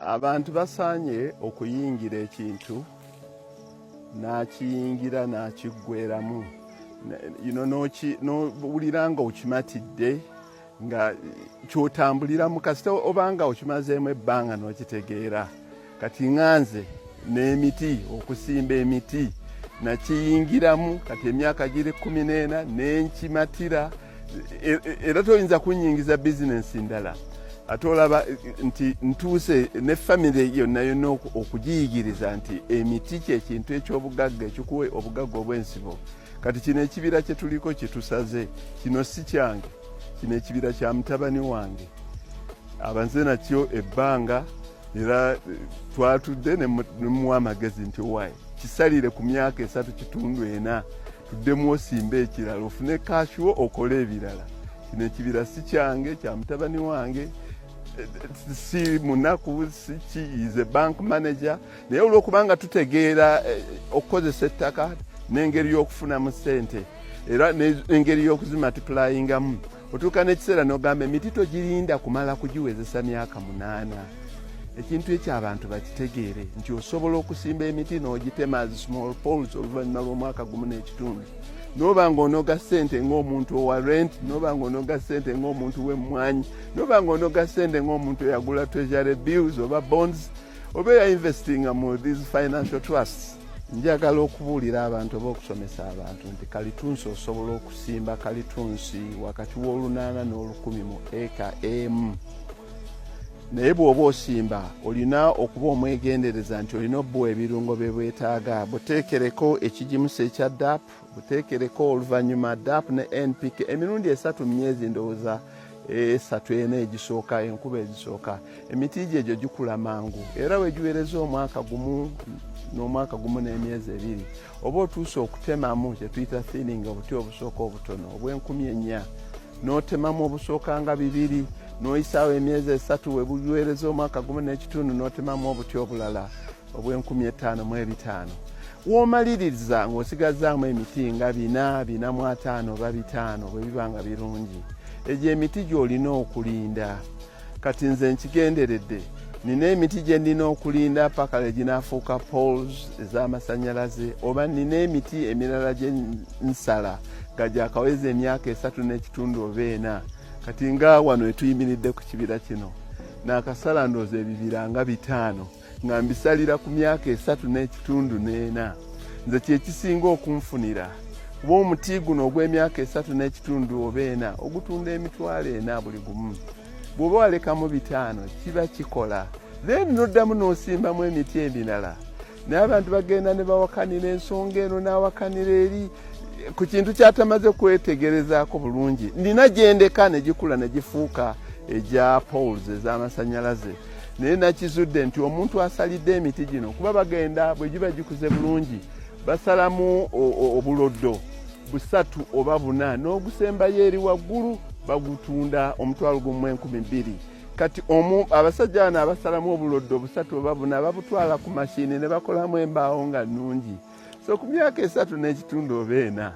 Abantu basaanye okuyingira ekintu n'akiyingira n'akiggweramu, nowulira nga okimatidde nga kyotambuliramu, kasita obanga okimazeemu ebbanga n'okitegeera. Kati ŋanze n'emiti, okusimba emiti nakiyingiramu kati emyaka giri 14 nenkimatira, era toyinza kunyingiza bizinensi ndala. Ate olaba nti ntuuse ne famire yonna yonna okugiyigiriza nti emiti kyekintu ekyobugagga ekikuwa obugagga obw'ensibo. Kati kino ekibira kye tuliko kyetusaze kino si kyange, kino ekibira kya mutabani wange abanze nakyo ebbanga, era twatudde nemuwa amagezi nti owaaye kisalire ku myaka 3.4, tuddemu osimbe ekirala, ofune cash wo, okole ebirala. Kino ekibira si kyange, kya mutabani wange. Si munaku, siki, is a bank manager, naye olwokubanga tutegeera okukozesa ettaka n'engeri y'okufunamu ssente era n'engeri y'okuzimultiplyingamu, otuuka n'ekiseera n'ogamba emiti togirinda kumala kugiwezesa myaka 8. Ekintu ekyo abantu bakitegeere nti osobola okusimba emiti n'ogitema as small poles oluvannyuma lw'omwaka 1.5, noba ng'onoga ssente ng'omuntu owa rent, noba ng'onoga ssente ng'omuntu w'emmwanyi, noba ng'onoga ssente ng'omuntu eyagula treasury bills oba bonds oba eyainvestinga mu these financial trusts. Njagala okubuulira abantu oba okusomesa abantu nti kalitunsi osobola okusimba kalitunsi wakati w'olunaana n'olukumi mu eka emu, naye bw'oba osimba olina okuba omwegendereza nti olina obbuwa ebirungo bye bwetaaga. Buteekereko ekigimusa ekya DAP, buteekereko oluvannyuma DAP ne NPK emirundi 3 mu myezi ndowooza 3, 4 egisooka, enkuba ezisooka. Emiti gye egyo gikula mangu, era wegiwereza omwaka 1 n'omwaka 1 n'emyezi 2 oba otuuse okutemamu kyetuyita thinning, obuti obusooka obutono obw'enkumi 4, n'otemamu obusooka nga bibiri, n'oyisaawo emyezi 3, we bugiwereza omwaka 1.5 n'otemamu obuti obulala obw'enkumi 5 mu 500. W'omaliriza ng'osigazaamu emiti nga 400, 450 oba 500 bwe biba nga birungi. Egyo emiti gy'olina okulinda. Kati nze nkigenderedde, nina emiti gye nnina okulinda paka lwe ginaafuuka poles ez'amasannyalaze, oba nina emiti emirala gye nsala nga gyakaweza emyaka 3.5 oba 4. Kati nga wano etuyimiridde ku kibira kino, naakasala ndowooza ebibira nga 5 nga mbisalira ku myaka 3.5 n'4. Nze kyekisinga okunfunira, kuba omuti guno ogw'emyaka 3.5 oba 4 ogutunda 400,000 buli gumu. Bw'oba walekamu 500 kiba kikola, then noddamu n'osimbamu emiti emirala. Naye abantu bagenda ne bawakanira ensonga eno n'awakanira eri ku kintu kyatamaze kwetegerezaako bulungi. Nina gyendeka ne gikula ne gifuuka egya poles ez'amasannyalaze, naye nakizudde nti omuntu asalidde emiti gino, kuba bagenda bwe giba gikuze bulungi basalamu obuloddo busatu oba buna, n'ogusembayo eri waggulu bagutunda 10,000. Kati omu abasajja bano abasalamu obuloddo busatu oba buna babutwala ku mashini ne bakolamu embaawo nga nnungi. So ku myaka 3.5 oba 4.